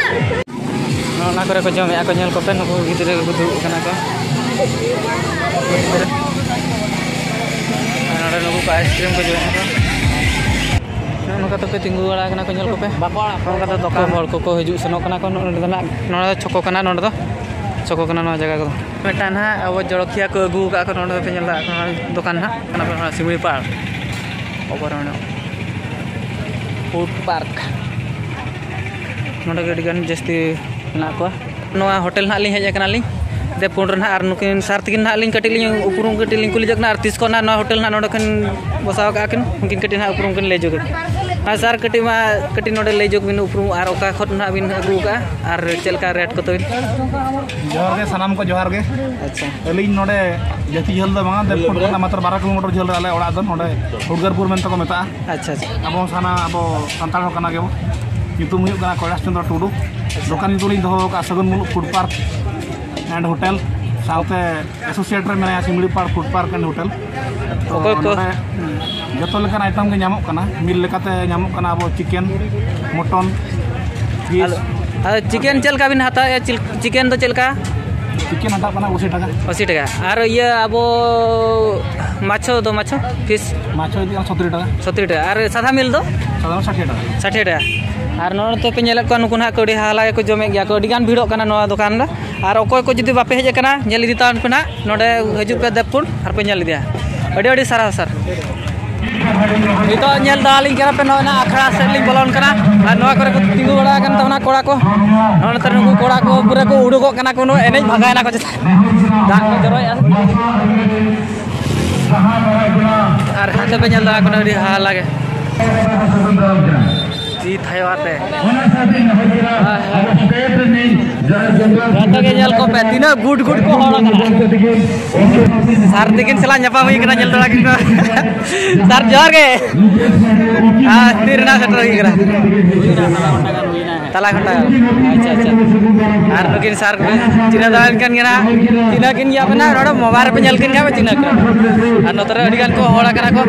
ᱱᱚᱜᱼᱚ ᱱᱚᱣᱟ ᱠᱚᱨᱮ ᱠᱚ ᱡᱚᱢᱮᱫᱼᱟ ᱠᱚ, ᱧᱮᱞ ᱠᱚᱯᱮ, ᱱᱩᱠᱩ ᱜᱤᱫᱽᱨᱟᱹ ᱠᱚᱠᱚ ᱫᱩᱲᱩᱵ ᱠᱟᱱᱟ ᱠᱚ᱾ ᱟᱨ ᱱᱚᱰᱮ ᱱᱩᱠᱩ ᱠᱚ ᱟᱭᱤᱥᱠᱨᱤᱢ ᱠᱚ ᱡᱚᱢᱮᱫᱼᱟ ᱠᱚ᱾ ᱱᱚᱜᱼᱚ ᱱᱚᱝᱠᱟ ᱛᱮᱠᱚ ᱛᱤᱸᱜᱩ ᱵᱟᱲᱟ ᱠᱟᱱᱟ ᱠᱚ, ᱧᱮᱞ ᱠᱚᱯᱮ᱾ ᱱᱚᱝᱠᱟ ᱫᱚ ᱫᱚᱠᱟᱱ ᱦᱚᱲ ᱠᱚᱠᱚ ᱦᱤᱡᱩᱜ ᱥᱮᱱᱚᱜ ᱠᱟᱱᱟ ᱠᱚ᱾ ᱱᱚᱰᱮ ᱫᱚ ᱱᱟᱜ, ᱱᱚᱰᱮ ᱫᱚ ᱪᱷᱚᱠᱚ ᱠᱟᱱᱟ, ᱱᱚᱰᱮ ᱫᱚ ᱪᱷᱚᱠᱚ ᱠᱟᱱᱟ ᱱᱚᱣᱟ ᱡᱟᱭᱜᱟ ᱠᱚᱫᱚ᱾ ᱢᱤᱫᱴᱟᱝ ᱱᱟᱦᱟᱜ ᱟᱵᱚ ᱡᱚᱲᱚᱠᱤᱭᱟᱹ ᱠᱚ ᱟᱹᱜᱩ ᱟᱠᱟᱫ ᱠᱚ, ᱱᱚᱰᱮ ᱫᱚᱯᱮ ᱧᱮᱞ ᱫᱟᱲᱮᱭᱟᱜ ᱠᱟᱱᱟ ᱫᱚᱠᱟᱱ ᱱᱟᱦᱟᱜ, ᱚᱱᱟ ᱯᱚᱨᱮ ᱱᱚᱣᱟ ᱥᱤᱢᱲᱤ ᱯᱟᱲ ᱚᱵᱚᱨᱚᱱᱚ ᱯᱷᱩᱰ ᱯᱟᱨᱠ᱾ ᱱᱚᱰᱮ ᱜᱮ ᱟᱹᱰᱤ ᱜᱟᱱ ᱡᱟᱹᱥᱛᱤ ᱢᱮᱱᱟᱜ ᱠᱚᱣᱟ᱾ ᱱᱚᱣᱟ ᱦᱳᱴᱮᱞ ᱱᱟᱦᱟᱜ ᱞᱤᱧ ᱦᱮᱡ ᱟᱠᱟᱱᱟᱞᱤᱧ ᱫᱮᱵᱽᱠᱩᱸᱰ ᱨᱮ ᱱᱟᱦᱟᱜ, ᱟᱨ ᱱᱩᱠᱤᱱ ᱥᱟᱨ ᱛᱟᱹᱠᱤᱱ ᱱᱟᱦᱟᱜ ᱞᱤᱧ ᱠᱟᱹᱴᱤᱡ ᱞᱤᱧ ᱩᱯᱨᱩᱢ ᱠᱟᱹᱴᱤᱡ ᱞᱤᱧ ᱠᱩᱞᱤ ᱡᱚᱜ ᱠᱟᱱᱟ, ᱟᱨ ᱛᱤᱥ ᱠᱷᱚᱱ ᱱᱟᱦᱟᱜ ᱱᱚᱣᱟ ᱦᱳᱴᱮᱞ ᱱᱟᱦᱟᱜ ᱱᱚᱰᱮ ᱠᱤᱱ ᱵᱚᱥᱟᱣ ᱟᱠᱟᱫᱼᱟ ᱠᱤᱱ, ᱩᱱᱠᱤᱱ ᱠᱟᱹᱴᱤᱡ ᱱᱟᱦᱟᱜ ᱩᱯᱨᱩᱢ ᱠᱤᱱ ᱞᱟᱹᱭ ᱡᱚᱜ ᱠᱟᱱᱟ᱾ ᱟᱨ ᱥᱟᱨ ᱠᱟᱹᱴᱤᱡ ᱢᱟ, ᱠᱟᱹᱴᱤᱡ ᱱᱚᱰᱮ ᱞᱟᱹᱭ ᱡᱚᱜ ᱵᱤᱱ ᱩᱯᱨᱩᱢ, ᱟᱨ ᱚᱠᱟ ᱠᱷᱚᱱ ᱱᱟᱦᱟᱜ ᱵᱤᱱ ᱟᱹᱜᱩ ᱟᱠᱟᱫᱼᱟ, ᱟᱨ ᱪᱮᱫ ᱞᱮᱠᱟ ᱨᱮᱴ ᱠᱚ ᱛᱟᱹᱵᱤᱱ? ᱡᱚᱦᱟᱨ ᱜᱮ, ᱥᱟᱱᱟᱢ ᱠᱚ ᱡᱚᱦᱟᱨ ᱜᱮ᱾ ᱟᱪᱪᱷᱟ᱾ ᱟᱹᱞᱤᱧ ᱱᱚᱰᱮ ᱡᱟᱹᱥᱛᱤ ᱡᱷᱟᱹᱞ ᱫᱚ ᱵᱟᱝᱟ, ᱫᱮᱵᱽᱠᱩᱸᱰ ᱠᱷᱚᱱᱟᱜ ᱢᱟᱛᱨᱚ ᱵᱟᱨᱚ ᱠᱤᱞᱳᱢᱤᱴᱟᱨ ᱡᱷᱟᱹᱞ ᱨᱮ ᱟᱞᱮ ᱚᱲᱟᱜ ᱫᱚ, ᱱᱚᱰᱮ ᱦᱩᱲᱜᱟᱨᱯᱩᱨ ᱢᱮᱱᱛᱮ ᱠᱚ ᱢᱮᱛᱟᱜᱼᱟ᱾ ᱟᱪᱪᱷᱟ, ᱟᱪᱪᱷᱟ᱾ ᱟᱵᱚ ᱥᱟᱱᱟ-, ᱟᱵᱚ ᱥᱟᱱᱛᱟᱲ ᱦᱚᱲ ᱠᱟᱱᱟ ᱜᱮᱵᱚ᱾ ᱧᱩᱛᱩᱢ ᱦᱩᱭᱩᱜ ᱠᱟᱱᱟ ᱠᱚᱭᱞᱟᱥ ᱪᱚᱸᱫᱽᱨᱚ ᱴᱩᱰᱩ᱾ ᱫᱚᱠᱟᱱ ᱧᱩᱛᱩᱢ ᱞᱤᱧ ᱫᱚᱦᱚ ᱟᱠᱟᱫᱼᱟ ᱥᱟᱹᱜᱩᱱ ᱢᱩᱞᱩᱠ ᱯᱷᱩᱰ ᱯᱟᱨᱠ ᱮᱱᱰ ᱦᱳᱴᱮᱞ, ᱥᱟᱶᱛᱮ ᱮᱥᱳᱥᱤᱭᱮᱴ ᱨᱮ ᱢᱮᱱᱟᱭᱟ ᱥᱤᱢᱲᱤ ᱯᱟᱲ ᱯᱷᱩᱰ ᱯᱟᱨᱠ ᱮᱱᱰ ᱦᱳᱴᱮᱞ᱾ ᱛᱚ ᱚᱠᱚᱭ ᱠᱚ? ᱱᱚᱰᱮ ᱡᱚᱛᱚ ᱞᱮᱠᱟᱱ ᱟᱭᱴᱮᱢ ᱜᱮ ᱧᱟᱢᱚᱜ ᱠᱟᱱᱟ᱾ ᱢᱤᱞ ᱞᱮᱠᱟᱛᱮ ᱧᱟᱢᱚᱜ ᱠᱟᱱᱟ ᱟᱵᱚ ᱪᱤᱠᱮᱱ, ᱢᱚᱴᱚᱱ, ᱯᱷᱤᱥ᱾ ᱟᱫᱚ, ᱟᱫᱚ ᱪᱤᱠᱮᱱ ᱪᱮᱫ ᱞᱮᱠᱟ ᱵᱤᱱ ᱦᱟᱛᱟᱣᱮᱫᱼᱟ? ᱪᱤᱞ-, ᱪᱤᱠᱮᱱ ᱫᱚ ᱪᱮᱫ ᱞᱮᱠᱟ? ᱪᱤᱠᱮᱱ ᱦᱟᱛᱟᱣ ᱠᱟᱱᱟ ᱟᱥᱤ ᱴᱟᱠᱟ᱾ ᱟᱥᱤ ᱴᱟᱠᱟ᱾ ᱟᱨ ᱤᱭᱟᱹ ᱟᱵᱚ ᱢᱟᱪᱷᱚ ᱫᱚ, ᱢᱟᱪᱷᱚ ᱯᱷᱤᱥ? ᱢᱟᱪᱷᱚ ᱤᱫᱤᱜ ᱠᱟᱱᱟ ᱥᱚᱛᱛᱨᱤ ᱴᱟᱠᱟ᱾ ᱥᱚᱛᱛᱨᱤ ᱴᱟᱠᱟ᱾ ᱟᱨ ᱥᱟᱫᱟ ᱢᱤᱞ ᱫᱚ? ᱥᱟᱫᱟ ᱢᱤᱞ ᱥᱟᱴᱷᱤ ᱴᱟᱠᱟ᱾ ᱥᱟᱴᱷᱤ ᱴᱟᱠᱟ᱾ ᱟᱨ ᱱᱚᱰᱮ ᱯᱮ ᱧᱮᱞᱮᱫ ᱠᱚᱣᱟ, ᱱᱩᱠᱩ ᱱᱟᱦᱟᱜ ᱠᱚ ᱟᱹᱰᱤ ᱦᱟᱞᱟ ᱜᱮᱠᱚ ᱡᱚᱢᱮᱫ ᱜᱮᱭᱟ ᱠᱚ, ᱟᱹᱰᱤ ᱜᱟᱱ ᱵᱷᱤᱲᱚᱜ ᱠᱟᱱᱟ ᱱᱚᱣᱟ ᱫᱚᱠᱟᱱ ᱨᱮ᱾ ᱟᱨ ᱚᱠᱚᱭ ᱠᱚ ᱡᱩᱫᱤ ᱵᱟᱯᱮ ᱦᱮᱡ ᱟᱠᱟᱱᱟ, ᱧᱮᱞ ᱤᱫᱤ ᱛᱟᱵᱚᱱ ᱯᱮ ᱱᱟᱦᱟᱜ, ᱱᱚᱰᱮ ᱦᱤᱡᱩᱜ ᱯᱮ ᱫᱮᱵᱽᱠᱩᱸᱰ ᱟᱨ ᱯᱮ ᱧᱮᱞ ᱤᱫᱤᱭᱟ᱾ ᱟᱹᱰᱤ ᱟᱹᱰᱤ ᱥᱟᱨᱦᱟᱣ ᱥᱟᱨ᱾ ᱱᱤᱛᱚᱜ ᱧᱮᱞ ᱫᱟᱞᱤᱧ ᱠᱟᱱᱟ ᱯᱮ, ᱱᱚᱜᱼᱚᱭ ᱱᱟ ᱟᱠᱷᱲᱟ ᱥᱮᱫ ᱞᱤᱧ ᱵᱚᱞᱚᱱ ᱠᱟᱱᱟ᱾ ᱟᱨ ᱱᱚᱣᱟ ᱠᱚᱨᱮ ᱠᱚ ᱛᱤᱸᱜᱩ ᱵᱟᱲᱟ ᱟᱠᱟᱱ ᱛᱟᱵᱚᱱᱟ ᱠᱚᱲᱟ ᱠᱚ᱾ ᱱᱚᱜᱼᱚ ᱱᱚᱛᱮ ᱱᱩᱠᱩ ᱠᱚᱲᱟ ᱠᱚ ᱯᱩᱨᱟᱹ ᱠᱚ ᱩᱰᱩᱠᱚᱜ ᱠᱟᱱᱟ ᱠᱚ, ᱱᱚᱣᱟ ᱮᱱᱮᱡ ᱵᱷᱟᱜᱟᱭᱮᱱᱟ ᱠᱚ ᱪᱮᱛᱟ᱾ ᱫᱟᱜ ᱠᱚ ᱡᱚᱨᱚᱭᱮᱫᱼᱟ᱾ ᱟᱨ ᱦᱟᱱᱛᱮ ᱯᱮ ᱧᱮᱞ ᱫᱟᱲᱮᱭᱟᱜ ᱠᱟᱱᱟ, ᱟᱹᱰᱤ ᱦᱟᱦᱟᱲᱟ ᱜᱮ᱾ ᱛᱤ ᱛᱷᱟᱭᱚ ᱟᱛᱮ᱾ ᱡᱚᱛᱚ ᱜᱮ ᱧᱮᱞ ᱠᱚᱯᱮ, ᱛᱤᱱᱟᱹᱜ ᱜᱩᱰ ᱜᱩᱰ ᱠᱚ ᱦᱚᱲ ᱟᱠᱟᱱᱟ᱾ ᱥᱟᱨ ᱛᱤᱠᱤᱱ ᱥᱟᱞᱟᱜ ᱧᱟᱯᱟᱢ ᱦᱩᱭ ᱠᱟᱱᱟ, ᱧᱮᱞ ᱫᱟᱲᱮ ᱠᱤᱱ ᱯᱮ᱾ ᱥᱟᱨ, ᱡᱚᱦᱟᱨ ᱜᱮ᱾ ᱟᱨ ᱛᱤ ᱨᱮᱱᱟᱜ ᱥᱮᱴᱮᱨ ᱦᱩᱭ ᱠᱟᱱᱟ᱾ ᱛᱟᱞᱟ ᱜᱷᱚᱱᱴᱟ᱾ ᱟᱪᱪᱷᱟ, ᱟᱪᱪᱷᱟ᱾ ᱟᱨ ᱱᱩᱠᱤᱱ ᱥᱟᱨ ᱠᱚ ᱪᱤᱱᱦᱟᱹ ᱫᱟᱲᱮᱭᱟᱠᱤᱱ ᱠᱟᱱ ᱜᱮᱭᱟ ᱱᱟᱦᱟᱜ᱾ ᱪᱤᱱᱦᱟᱹ ᱠᱤᱱ ᱜᱮᱭᱟ ᱯᱮ ᱱᱟᱦᱟᱜ, ᱱᱚᱰᱮ ᱢᱳᱵᱟᱭᱤᱞ ᱨᱮᱯᱮ ᱧᱮᱞ ᱠᱤᱱ ᱠᱷᱟᱱ ᱯᱮ ᱪᱤᱱᱦᱟᱹ ᱠᱤᱱᱟ᱾ ᱟᱨ ᱱᱚᱛᱮ ᱨᱮ ᱟᱹᱰᱤ ᱜᱟᱱ ᱠᱚ ᱦᱚᱲ ᱟᱠᱟᱱᱟ ᱠᱚ᱾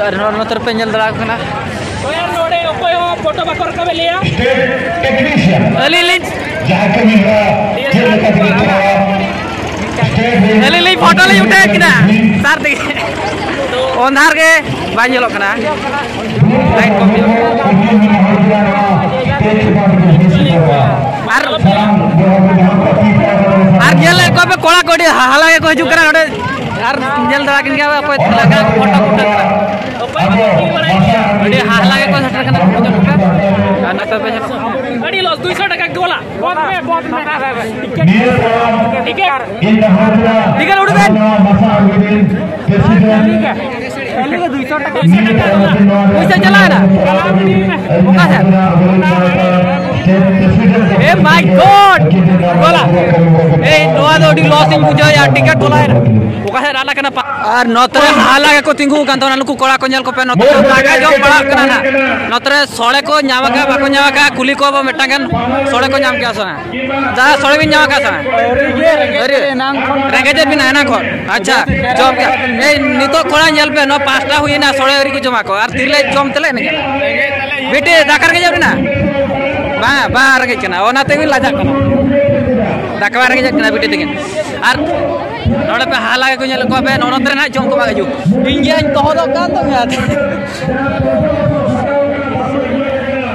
ᱟᱨ ᱱᱚᱛᱮ ᱨᱮᱯᱮ ᱧᱮᱞ ᱫᱟᱲᱮᱭᱟᱠᱚ ᱠᱟᱱᱟ᱾ ᱱᱚᱰᱮ ᱚᱠᱚᱭ ᱦᱚᱸ ᱯᱷᱳᱴᱳ ᱵᱟᱠᱚ ᱨᱟᱠᱟᱵᱮᱫ ᱞᱮᱭᱟ᱾ ᱟᱹᱞᱤᱧ ᱞᱤᱧ ᱡᱟᱦᱟᱸ ᱠᱟᱹᱢᱤ ᱦᱚᱨᱟ ᱪᱮᱫ ᱞᱮᱠᱟ ᱛᱮᱵᱚᱱ ᱠᱚᱨᱟᱣᱟ? ᱟᱹᱞᱤᱧ ᱞᱤᱧ ᱯᱷᱳᱴᱳ ᱞᱤᱧ ᱩᱴᱷᱟᱹᱣ ᱠᱮᱫᱟ ᱥᱟᱨ ᱛᱮᱜᱮ᱾ ᱚᱱᱫᱷᱟᱨ ᱜᱮ ᱵᱟᱭ ᱧᱮᱞᱚᱜ ᱠᱟᱱᱟ᱾ ᱞᱟᱭᱤᱴ ᱠᱚᱢ ᱧᱚᱜ᱾ ᱟᱨ, ᱟᱨ ᱧᱮᱞ ᱞᱮᱫ ᱠᱚᱣᱟ ᱯᱮ ᱠᱚᱲᱟ ᱠᱚ ᱟᱹᱰᱤ ᱦᱟᱦᱟᱞᱟ ᱜᱮᱠᱚ ᱦᱤᱡᱩᱜ ᱠᱟᱱᱟ ᱱᱚᱰᱮ᱾ ᱟᱨ ᱧᱮᱞ ᱫᱟᱲᱮ ᱠᱟᱱ ᱜᱮᱭᱟ ᱯᱮ ᱚᱠᱚᱭ ᱞᱟᱜᱟ ᱯᱷᱳᱴᱳ ᱠᱚ ᱩᱴᱷᱟᱹᱣ ᱠᱟᱱᱟ᱾ ᱟᱹᱰᱤ ᱦᱟᱦᱟᱞᱟ ᱜᱮᱠᱚ ᱥᱮᱴᱮᱨ ᱠᱟᱱᱟ ᱯᱷᱳᱴᱳ ᱠᱚ᱾ ᱟᱨ ᱱᱚᱛᱮ ᱯᱮ ᱧᱮᱞᱚᱜ ᱠᱟᱱᱟ᱾ ᱟᱹᱰᱤ ᱞᱚᱥ, ᱫᱩᱭᱥᱚ ᱴᱟᱠᱟ ᱜᱳᱞᱟ᱾ ᱵᱚᱫ ᱢᱮ, ᱵᱚᱫ ᱢᱮ᱾ ᱴᱤᱠᱤᱴ᱾ ᱴᱤᱠᱤᱴ ᱩᱰᱩᱠ ᱵᱮᱱ᱾ ᱯᱩᱭᱥᱟᱹ ᱪᱟᱞᱟᱣ ᱮᱱᱟ᱾ ᱚᱠᱟ ᱥᱮᱫ? ᱮ my God! ᱵᱚᱞᱟ᱾ ᱮᱭ, ᱱᱚᱣᱟ ᱫᱚ ᱟᱹᱰᱤ ᱞᱚᱥ ᱤᱧ ᱵᱩᱡᱷᱟᱹᱣᱮᱫᱼᱟ, ᱴᱤᱠᱤᱴ ᱵᱚᱞᱟ ᱮᱱᱟ᱾ ᱚᱠᱟ ᱥᱮᱫ ᱨᱟᱱᱟ ᱠᱟᱱᱟ ᱯᱟ-, ᱟᱨ ᱱᱚᱛᱮ ᱨᱮ ᱦᱟᱦᱟᱞᱟ ᱜᱮᱠᱚ ᱛᱤᱸᱜᱩ ᱟᱠᱟᱱ ᱛᱟᱵᱚᱱᱟ᱾ ᱱᱩᱠᱩ ᱠᱚᱲᱟ ᱠᱚ ᱧᱮᱞ ᱠᱚᱯᱮ, ᱱᱚᱛᱮ ᱫᱚ ᱫᱟᱠᱟ ᱡᱚᱢ ᱯᱟᱲᱟᱜ ᱠᱟᱱᱟ ᱱᱟᱦᱟᱜ᱾ ᱱᱚᱛᱮ ᱨᱮ ᱥᱚᱲᱮ ᱠᱚ ᱧᱟᱢ ᱟᱠᱟᱫ, ᱵᱟᱠᱚ ᱧᱟᱢ ᱟᱠᱟᱫ, ᱠᱩᱞᱤ ᱠᱚᱣᱟ ᱵᱚ ᱢᱤᱫᱴᱟᱝ ᱜᱟᱱ, ᱥᱚᱲᱮ ᱠᱚ ᱧᱟᱢ ᱠᱮᱫᱟ ᱥᱮ ᱵᱟᱝ? ᱫᱟᱫᱟ, ᱥᱚᱲᱮ ᱵᱤᱱ ᱧᱟᱢ ᱟᱠᱟᱫ ᱥᱮ ᱵᱟᱝ? ᱟᱹᱣᱨᱤ᱾ ᱨᱮᱸᱜᱮᱡ ᱮᱫ ᱵᱤᱱᱟ ᱮᱱᱟᱝ ᱠᱷᱚᱱ? ᱟᱪᱪᱷᱟ, ᱡᱚᱢ ᱠᱮᱫᱟ᱾ ᱮᱭ, ᱱᱤᱛᱚᱜ ᱠᱷᱚᱱᱟᱜ ᱧᱮᱞ ᱯᱮ, ᱱᱚᱣᱟ ᱯᱟᱸᱪᱴᱟ ᱦᱩᱭᱮᱱᱟ, ᱥᱚᱲᱮ ᱟᱹᱣᱨᱤ ᱠᱚ ᱡᱚᱢᱟ ᱠᱚ, ᱟᱨ ᱛᱤᱨᱮ ᱡᱚᱢ ᱛᱮᱞᱮ ᱮᱱᱮᱡᱼᱟ? ᱵᱤᱴᱤ, ᱫᱟᱠᱟ ᱨᱮᱸᱜᱮᱡ ᱮᱫ ᱵᱤᱱᱟ? ᱵᱟᱝ, ᱵᱟᱝ ᱨᱮᱸᱜᱮᱡ ᱠᱟᱱᱟ, ᱚᱱᱟ ᱛᱮᱜᱮ ᱞᱟᱡᱟᱜ ᱠᱟᱱᱟ᱾ ᱫᱟᱠᱟ ᱵᱟᱝ ᱨᱮᱸᱜᱮᱡ ᱠᱟᱱᱟ ᱵᱤᱴᱤ ᱛᱟᱹᱠᱤᱱ᱾ ᱟᱨ ᱱᱚᱰᱮ ᱯᱮ ᱦᱟᱦᱟᱞᱟ ᱜᱮᱠᱚ ᱧᱮᱞᱮᱫ ᱠᱚᱣᱟ ᱯᱮ, ᱱᱚᱜᱼᱚ ᱱᱚᱛᱮ ᱨᱮ ᱱᱟᱦᱟᱜ ᱡᱚᱢ ᱠᱚ ᱵᱟᱝ ᱦᱤᱡᱩᱜ᱾ ᱤᱧ ᱜᱮᱧ ᱫᱚᱦᱚ ᱫᱚ ᱠᱟᱱ ᱛᱟᱢᱟ᱾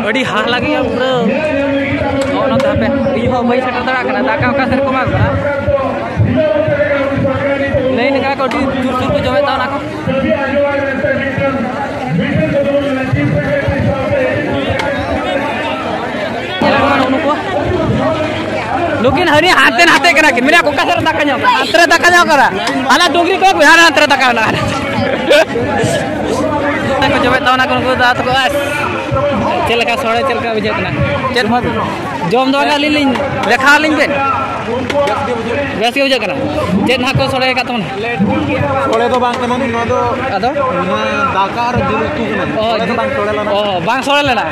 ᱟᱹᱰᱤ ᱦᱟᱦᱟᱞᱟ ᱜᱮᱭᱟ ᱯᱩᱨᱟᱹ᱾ ᱱᱚᱜᱼᱚ ᱱᱚᱛᱮ ᱦᱟᱯᱮ, ᱤᱧ ᱦᱚᱸ ᱵᱟᱹᱧ ᱥᱮᱴᱮᱨ ᱫᱟᱲᱮᱭᱟᱜ ᱠᱟᱱᱟ, ᱫᱟᱠᱟ ᱚᱠᱟ ᱥᱮᱫ ᱨᱮᱠᱚ ᱮᱢᱟ ᱠᱚ ᱠᱟᱱᱟ᱾ ᱞᱮᱠᱟ ᱠᱚ ᱟᱹᱰᱤ ᱡᱳᱨ ᱥᱳᱨ ᱠᱚ ᱡᱚᱢᱮᱫ ᱛᱟᱵᱚᱱᱟ ᱠᱚ᱾ ᱱᱩᱠᱤᱱ ᱦᱟᱹᱱᱤ ᱦᱟᱱᱛᱮ ᱱᱟᱛᱮ ᱠᱟᱱᱟ ᱠᱤᱱ᱾ ᱢᱮᱱᱟ ᱚᱠᱟ ᱥᱮᱫ ᱨᱮ ᱫᱟᱠᱟ ᱧᱟᱢᱚᱜ ᱠᱟᱱᱟ? ᱦᱟᱱᱛᱮ ᱨᱮ ᱫᱟᱠᱟ ᱧᱟᱢᱚᱜ ᱠᱟᱱᱟ᱾ ᱦᱟᱱᱟ ᱰᱩᱝᱨᱤ ᱠᱚ ᱦᱟᱱᱟ ᱦᱟᱱᱛᱮ ᱨᱮ ᱫᱟᱠᱟ ᱢᱮᱱᱟᱜᱼᱟ᱾ ᱠᱚ ᱡᱚᱢᱮᱫ ᱛᱟᱵᱚᱱᱟ ᱠᱚ ᱱᱩᱠᱩ ᱫᱟᱫᱟ ᱛᱟᱠᱚ᱾ ᱟᱨ ᱪᱮᱫ ᱞᱮᱠᱟ ᱥᱚᱲᱮ, ᱪᱮᱫ ᱞᱮᱠᱟ ᱵᱩᱡᱷᱟᱹᱜ ᱠᱟᱱᱟ? ᱪᱮᱫ ᱡᱚᱢ ᱫᱚ ᱟᱹᱞᱤᱧ ᱞᱤᱧ ᱫᱮᱠᱷᱟᱣ ᱟᱹᱞᱤᱧ ᱵᱮᱱ᱾ ᱵᱮᱥ ᱜᱮ ᱵᱩᱡᱷᱟᱹᱜ ᱠᱟᱱᱟ᱾ ᱪᱮᱫ ᱱᱟᱦᱟᱜ ᱠᱚ ᱥᱚᱲᱮ ᱟᱠᱟᱫ ᱛᱟᱵᱚᱱᱟ? ᱥᱚᱲᱮ ᱫᱚ ᱵᱟᱝ ᱠᱟᱱᱟ, ᱱᱚᱣᱟ ᱫᱚ ᱟᱫᱚ? ᱱᱚᱣᱟ ᱫᱟᱠᱟ ᱟᱨ ᱡᱤᱞ ᱩᱛᱩ ᱠᱟᱱᱟ᱾ ᱚ, ᱥᱚᱲᱮ ᱫᱚ ᱵᱟᱝ ᱥᱚᱲᱮ ᱞᱮᱱᱟ᱾ ᱚ, ᱵᱟᱝ ᱥᱚᱲᱮ ᱞᱮᱱᱟ᱾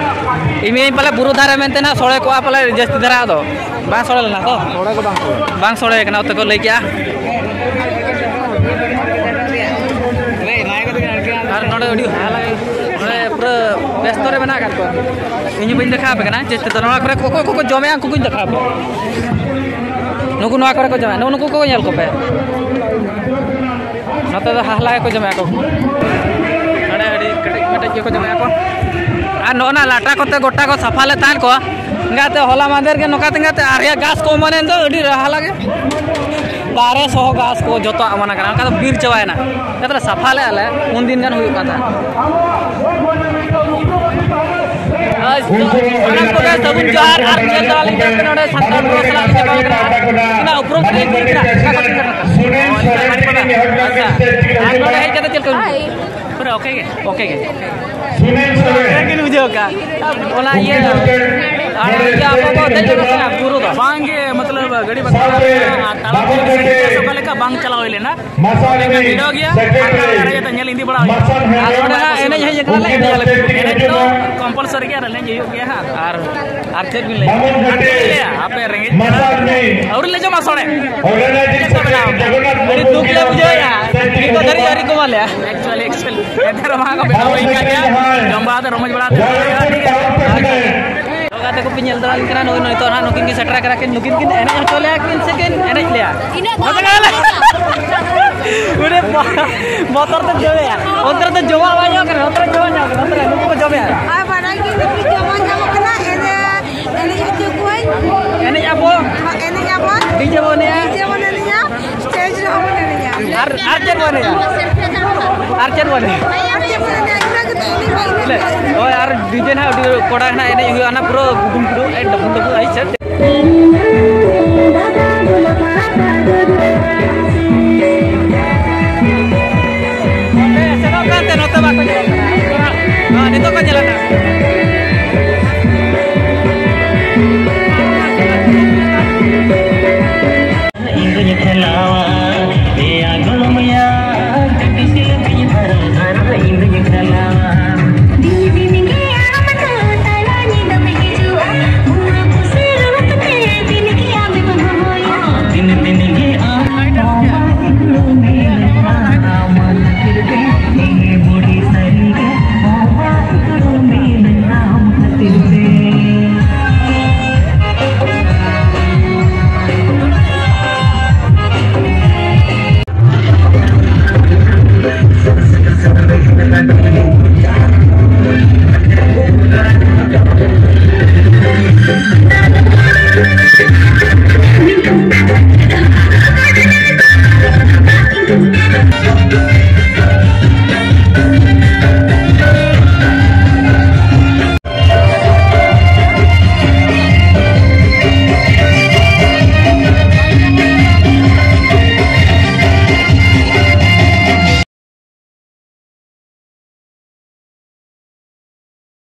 ᱤᱧ ᱢᱮᱱᱟᱹᱧ ᱯᱟᱞᱮ ᱵᱩᱨᱩ ᱫᱷᱟᱨᱮ ᱢᱮᱱᱛᱮ ᱱᱟᱦᱟᱜ ᱥᱚᱲᱮ ᱠᱚᱜᱼᱟ ᱯᱟᱞᱮ ᱡᱟᱹᱥᱛᱤ ᱫᱷᱟᱨᱟ ᱫᱚ᱾ ᱵᱟᱝ ᱥᱚᱲᱮ ᱞᱮᱱᱟ ᱛᱚ? ᱥᱚᱲᱮ ᱫᱚ ᱵᱟᱝ ᱥᱚᱲᱮ᱾ ᱵᱟᱝ ᱥᱚᱲᱮ ᱠᱟᱱᱟ, ᱚᱛᱮ ᱠᱚ ᱞᱟᱹᱭ ᱠᱮᱜᱼᱟ᱾ ᱟᱨ ᱱᱚᱰᱮ ᱟᱹᱰᱤ ᱦᱟᱦᱟᱲᱟ ᱜᱮ, ᱱᱚᱰᱮ ᱯᱩᱨᱟᱹ ᱵᱮᱥᱛᱚ ᱨᱮ ᱢᱮᱱᱟᱜ ᱟᱠᱟᱫ ᱠᱚᱣᱟ᱾ ᱤᱧ ᱦᱚᱸ ᱵᱟᱹᱧ ᱫᱮᱠᱷᱟᱣ ᱟᱯᱮ ᱠᱟᱱᱟ ᱪᱮᱫ ᱛᱮᱫᱚ᱾ ᱱᱚᱣᱟ ᱠᱚᱨᱮ ᱚᱠᱚᱭ ᱠᱚᱠᱚ ᱡᱚᱢᱮᱜᱼᱟ, ᱩᱱᱠᱩ ᱠᱚᱧ ᱫᱮᱠᱷᱟᱣ ᱟᱯᱮ᱾ ᱱᱩᱠᱩ ᱱᱚᱣᱟ ᱠᱚᱨᱮ ᱠᱚ ᱡᱚᱢᱮᱜᱼᱟ, ᱱᱩᱜᱼᱩ ᱱᱩᱠᱩ ᱠᱚ ᱧᱮᱞ ᱠᱚᱯᱮ᱾ ᱱᱚᱛᱮ ᱫᱚ ᱦᱟᱦᱞᱟ ᱜᱮᱠᱚ ᱡᱚᱢᱮᱜᱼᱟ ᱠᱚ᱾ ᱱᱚᱰᱮ ᱟᱹᱰᱤ ᱠᱮᱴᱮᱡ ᱢᱮᱴᱮᱡ ᱜᱮᱠᱚ ᱡᱚᱢᱮᱜᱼᱟ ᱠᱚ᱾ ᱟᱨ ᱱᱚᱜᱼᱚ ᱱᱟ ᱞᱟᱴᱟ ᱠᱚᱛᱮ ᱜᱚᱴᱟ ᱠᱚ ᱥᱟᱯᱷᱟ ᱞᱮᱫ ᱛᱟᱦᱮᱸᱫ ᱠᱚ᱾ ᱮᱸᱜᱟᱛᱮ ᱦᱚᱞᱟ ᱢᱟᱦᱫᱮᱨ ᱜᱮ ᱱᱚᱝᱠᱟ ᱛᱮᱸᱜᱟᱛᱮ ᱟᱨᱭᱟ ᱜᱷᱟᱥ ᱠᱚ ᱚᱢᱚᱱᱮᱱ ᱫᱚ ᱟᱹᱰᱤ ᱨᱟᱦᱟ ᱞᱟᱜᱮ᱾ ᱫᱟᱨᱮ ᱥᱚᱦᱚ ᱜᱷᱟᱥ ᱠᱚ ᱡᱚᱛᱚᱣᱟᱜ ᱚᱢᱚᱱ ᱟᱠᱟᱱᱟ, ᱚᱱᱠᱟ ᱫᱚ ᱵᱤᱨ ᱪᱟᱵᱟᱭᱮᱱᱟ᱾ ᱮᱱᱛᱮ ᱥᱟᱯᱷᱟ ᱞᱮᱫᱼᱟ ᱞᱮ, ᱩᱱ ᱫᱤᱱ ᱜᱟᱱ ᱦᱩᱭᱩᱜ ᱠᱟᱱ ᱛᱟᱦᱮᱸᱫ᱾ ᱟᱨ ᱥᱟᱱᱟᱢ ᱠᱚᱜᱮ ᱥᱟᱹᱜᱩᱱ ᱡᱚᱦᱟᱨ᱾ ᱟᱨ ᱧᱮᱞ ᱫᱟᱨᱟ ᱞᱤᱧ ᱠᱟᱱᱟ ᱱᱚᱰᱮ ᱥᱟᱱᱛᱟᱲ ᱠᱚ ᱥᱟᱞᱟᱜ ᱞᱤᱧ ᱧᱟᱯᱟᱢ ᱠᱟᱱᱟ᱾ ᱚᱱᱟ ᱩᱯᱨᱩᱢ ᱠᱟᱹᱴᱤᱡ ᱠᱩᱞᱤ ᱠᱟᱱᱟ, ᱚᱠᱟ ᱠᱷᱚᱱ ᱵᱤᱱ ᱥᱮᱴᱮᱨ ᱠᱟᱱᱟ? ᱦᱳᱭ, ᱚᱱᱟ ᱜᱷᱟᱴ ᱯᱟᱲᱟ᱾ ᱟᱪᱪᱷᱟ, ᱟᱨ ᱱᱚᱰᱮ ᱦᱮᱡ ᱠᱟᱛᱮ ᱪᱮᱫ ᱞᱮᱠᱟ ᱵᱤᱱ ᱵᱩᱡᱷᱟᱹᱣ? ᱯᱩᱨᱟᱹ ᱳᱠᱮ ᱜᱮ? ᱳᱠᱮ ᱜᱮ᱾ ᱥᱩᱱᱤᱞ ᱥᱚᱨᱮᱱ᱾ ᱪᱮᱫ ᱵᱤᱱ ᱵᱩᱡᱷᱟᱹᱣ ᱠᱟᱜᱼᱟ? ᱚᱱᱟ ᱤᱭᱟᱹ, ᱟᱨ ᱤᱭᱟᱹ ᱟᱵᱚ ᱵᱚ ᱫᱮᱡ ᱞᱮᱱᱟ ᱥᱮ ᱵᱩᱨᱩ ᱫᱚ? ᱵᱟᱝ ᱜᱮ, ᱢᱚᱛᱞᱚᱵ ᱜᱟᱹᱰᱤ ᱵᱟᱝ ᱪᱟᱞᱟᱣ ᱞᱮᱱᱟ, ᱟᱨ ᱛᱟᱲᱟᱢ ᱛᱮ ᱚᱠᱟ ᱞᱮᱠᱟ ᱵᱟᱝ ᱪᱟᱞᱟᱣ ᱦᱩᱭ ᱞᱮᱱᱟ᱾ ᱢᱟᱥᱟᱱ ᱢᱤ ᱵᱷᱤᱲᱚ ᱜᱮᱭᱟ, ᱥᱮᱠᱨᱮᱴᱟᱨᱤ ᱟᱨ ᱡᱟᱛᱮ ᱧᱮᱞ ᱤᱫᱤ ᱵᱟᱲᱟ ᱦᱩᱭᱩᱜᱼᱟ᱾ ᱢᱟᱥᱟᱱ ᱟᱨ ᱦᱮᱢᱵᱨᱚᱢ ᱱᱚᱰᱮ ᱦᱟᱸᱜ ᱮᱱᱮᱡ ᱦᱮᱡ ᱠᱟᱱᱟ ᱞᱮ, ᱩᱯᱚᱡᱮᱞᱟ ᱮᱱᱮᱡ ᱟᱞᱮ᱾ ᱥᱮᱠᱨᱮᱴᱟᱨᱤ ᱮᱱᱮᱡ ᱫᱚ ᱦᱤᱡᱩᱜ ᱢᱟ᱾ ᱠᱚᱢᱯᱟᱞᱥᱟᱨᱤ ᱜᱮᱭᱟ, ᱮᱱᱮᱡ ᱦᱩᱭᱩᱜ ᱜᱮᱭᱟ ᱦᱟᱸᱜ᱾ ᱟᱨ, ᱟᱨ ᱪᱮᱫ ᱵᱤᱱ ᱞᱟᱹᱭᱟ? ᱵᱟᱢᱚᱱ ᱟᱨ ᱪᱮᱫ ᱜᱷᱟᱴᱤ ᱵᱤᱱ ᱞᱟᱹᱭᱟ? ᱟᱯᱮ ᱨᱮᱸᱜᱮᱡ ᱢᱟᱥᱟᱱ ᱢᱤ ᱟᱹᱣᱨᱤ ᱞᱮ ᱡᱚᱢᱟ ᱥᱚᱲᱮ᱾ ᱚᱨᱜᱟᱱᱟᱭᱡᱤᱝ ᱪᱮᱫ ᱯᱮ ᱵᱮᱱᱟᱣ? ᱥᱮᱠᱨᱮᱴᱟᱨᱤ ᱡᱚᱜᱚᱱᱱᱟᱛᱷ ᱟᱹᱰᱤ ᱢᱩᱨᱢᱩ ᱫᱩᱠ ᱞᱮ ᱵᱩᱡᱷᱟᱹᱣᱮᱫᱼᱟ, ᱥᱮᱠᱨᱮᱴᱟᱨᱤ ᱱᱤᱛᱚᱜ ᱫᱷᱟᱹᱨᱤᱡ ᱟᱹᱣᱨᱤ ᱠᱚ ᱮᱢᱟ ᱞᱮᱭᱟ᱾ Actually, actually, ᱮᱱᱛᱮ ᱨᱮᱦᱚᱸ ᱦᱟᱸᱜ ᱠᱚ ᱵᱮᱱᱟᱣ ᱦᱩᱭ ᱠᱟᱱ ᱜᱮᱭᱟ᱾ ᱡᱚᱢ ᱵᱟᱲᱟ ᱠᱟᱛᱮ ᱨᱚᱢᱚᱡᱽ ᱵᱟᱲᱟ ᱠᱟᱛᱮ ᱨᱚᱲ ᱠᱟᱛᱮ ᱯᱮ ᱧᱮᱞ ᱫᱟᱲᱮᱭᱟᱜ ᱠᱟᱱᱟ, ᱱᱩᱭ ᱱᱤᱛᱚᱜ ᱦᱟᱸᱜ ᱱᱩᱠᱤᱱ ᱠᱤᱱ ᱥᱮᱴᱮᱨ ᱟᱠᱟᱱᱟ ᱠᱤᱱ, ᱱᱩᱠᱤᱱ ᱠᱤᱱ ᱮᱱᱮᱡ ᱦᱚᱪᱚ ᱞᱮᱭᱟ ᱠᱤᱱ ᱥᱮ ᱠᱤᱱ ᱮᱱᱮᱡ ᱞᱮᱭᱟ? ᱤᱱᱟᱹᱜ ᱫᱚ ᱵᱟᱝ᱾ ᱩᱱᱤ ᱵᱚ-, ᱵᱚᱛᱚᱨ ᱛᱮ ᱡᱚᱢᱮᱭᱟ, ᱚᱱᱛᱮ ᱨᱮ ᱫᱚ ᱡᱚᱢᱟᱜ ᱵᱟᱝ ᱧᱟᱢᱚᱜ ᱠᱟᱱᱟ, ᱱᱚᱛᱮ ᱨᱮ ᱡᱚᱢᱟᱜ ᱧᱟᱢᱚᱜ ᱠᱟᱱᱟ, ᱱᱚᱛᱮ ᱨᱮ ᱱᱩᱠᱩ ᱠᱚ ᱡᱚᱢᱮᱭᱟ᱾ ᱟᱨ ᱵᱟᱰᱟᱭ ᱜᱮ ᱱᱩᱠᱩ ᱡᱚᱢᱟᱜ ᱧᱟᱢᱚᱜ ᱠᱟᱱᱟ, ᱮᱱᱮᱡ, ᱮᱱᱮᱡ ᱦᱚᱪᱚ ᱠᱚᱣᱟᱹᱧ᱾ ᱮᱱᱮᱡ ᱟᱵᱚ᱾ ᱮᱱᱮᱡ ᱟᱵᱚᱱ᱾ DJ ᱵᱚᱱ ᱮᱱᱮᱡᱼᱟ᱾ DJ ᱵᱚᱱ ᱮᱱᱮᱡᱼᱟ, stage ᱨᱮᱦᱚᱸ ᱵᱚᱱ ᱮᱱᱮᱡᱼᱟ᱾ ᱟᱨ ᱟᱨ ᱪᱮᱫ ᱵᱚᱱ ᱮᱱᱮᱡᱟ? ᱟᱨ ᱪᱮᱫ ᱵᱚᱱ ᱮᱱᱮᱡᱟ? ᱦᱳᱭ, ᱟᱨ ᱰᱤᱡᱮ ᱱᱟᱦᱟᱜ ᱟᱹᱰᱤ ᱠᱚᱲᱟ ᱱᱟᱦᱟᱜ ᱮᱱᱮᱡ ᱦᱩᱭᱩᱜᱼᱟ, ᱚᱱᱟ ᱯᱩᱨᱟᱹ ᱜᱩᱰᱩᱢ ᱜᱩᱰᱩ, ᱮ, ᱰᱟᱵᱩ ᱰᱟᱵᱩ, ᱟᱭ ᱥᱮ᱾ ᱥᱮᱱᱚᱜ ᱠᱟᱱᱛᱮ ᱱᱚᱛᱮ ᱵᱟᱠᱚ